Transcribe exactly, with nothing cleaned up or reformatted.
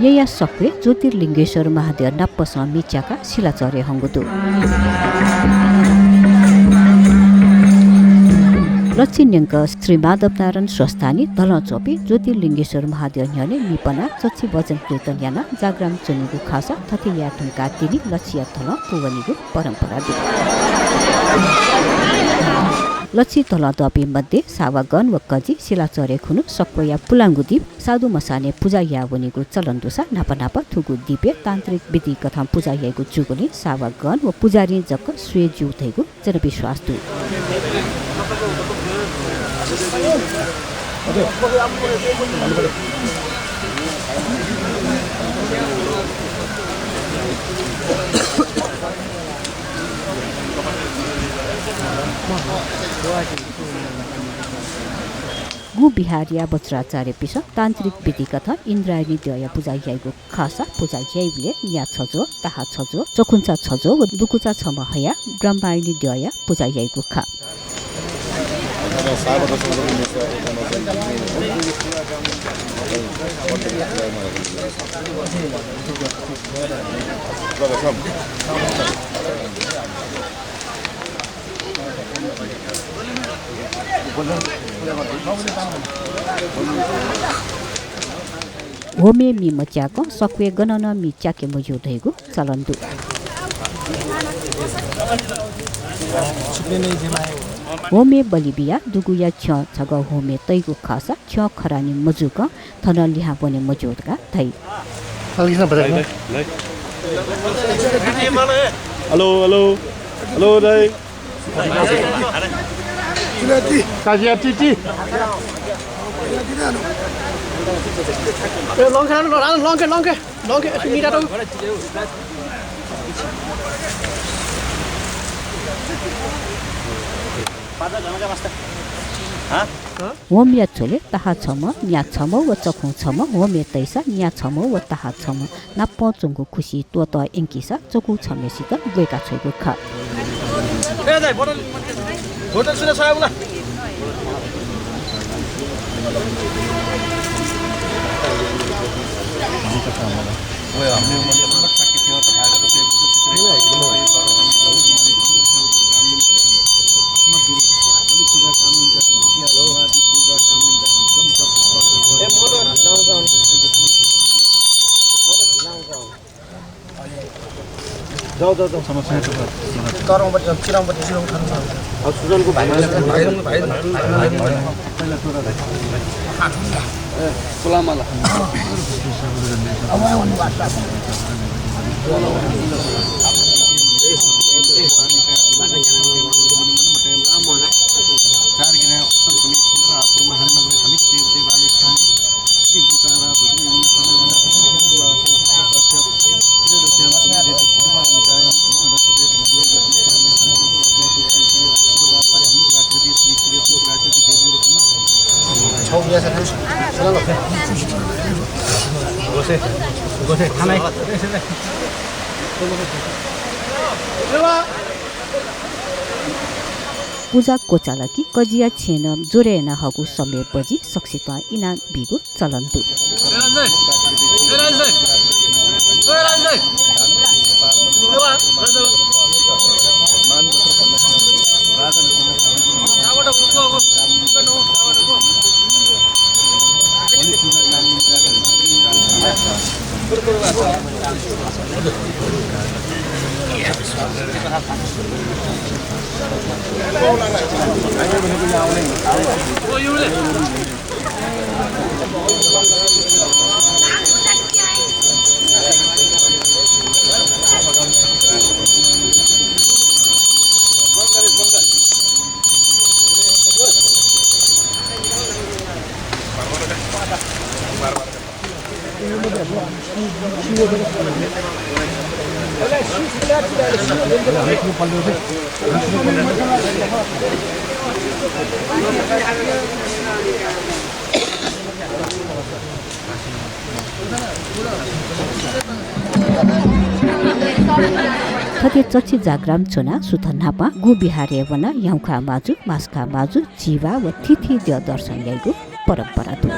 येँया सक्वय् ज्योतिर्लिङ्गेश्वर महाद्यः नापसं मि च्याकाः सिलाचह्रे हंगु दु। लच्छि न्यंक श्री माधवनारायण स्वस्थानी धलं च्वंपिं ज्योतिर्लिङ्गेश्वर महाद्यः न्ह्यःने मि पनाः चच्छि भजन कीर्तन यानाः जागराम च्वनीगु खःसा थथे याये धुंकाः तिनि लच्छिया धलं पूवनीगु परम्परा दु। लच्छि धलं दःपिं मध्ये सावागन व कजि सिलाचह्रे खुन्हु सक्वया पुलांगु दिं साधु मसानय् पुजा याये वनीगु चलन दुसा न्हापा न्हापा थुगु दिपय् तान्त्रिक विधि कथं पुजा याइगु जूगुलिं सावागन व पुजारीं जक स्वये ज्यू धइगु जनविश्वास दु। गुँबिहारया वज्राचार्यपिसं तान्त्रिक विधि कथं इन्द्रायणी द्यःया पुजा याइगु खःसा पुजा याइबलय् न्या छज्वः, ताहा छज्वः, चखुंचा छज्वः व दुकुचा छम्ह हयाः ब्रह्मायणी द्यःया पुजा याइगु खः। होमय् मि मच्याकं सक्वय् गनं नं मि च्याके मज्यू धइगु चलन दु। होमय् बलि बियाः दुगुया छ्यं छगः होमय् तइगु खःसा छ्यं खरानी मजूकं थनं लिहां ब्वने मज्यू धकाः धाइ। Hello, hello. हेलो, दाइ। काजिया टिटी। ए, लंके, लंके, लंके, लंके, मिरा तो। होमया झ्वलय् ताहा छम्ह, न्या छम्ह व चखुं छम्ह होमय् तइसा न्या छम्ह व ताहा छम्ह नापं च्वंगु खुसि त्वःतः यंकीसा चखुं छम्हय्‌सित ब्वय्‌का छ्वयेगु खः। जाऊ, जाऊ, जाऊ। तरंगपट्टि जाऊ, चिरंगपट्टि, चिरंग खानु छ। अब सुजनको भाइ, भाइ, भाइ, भाइ, भाइ। ए, पुलामाला। पुजा क्वचाल कि कजिया छेँनं ज्वरे याना हःगु समय् बजि सकसितं इनाप बीगु चलन दु। थथे चच्छि जागराम च्वनाः सुथ न्हापां गुँबिहारय् वनाः ह्याउँखाः माजु, मासुखाः माजु, झिवा व थीथी द्यः दर्शन याइगु परम्परा दु।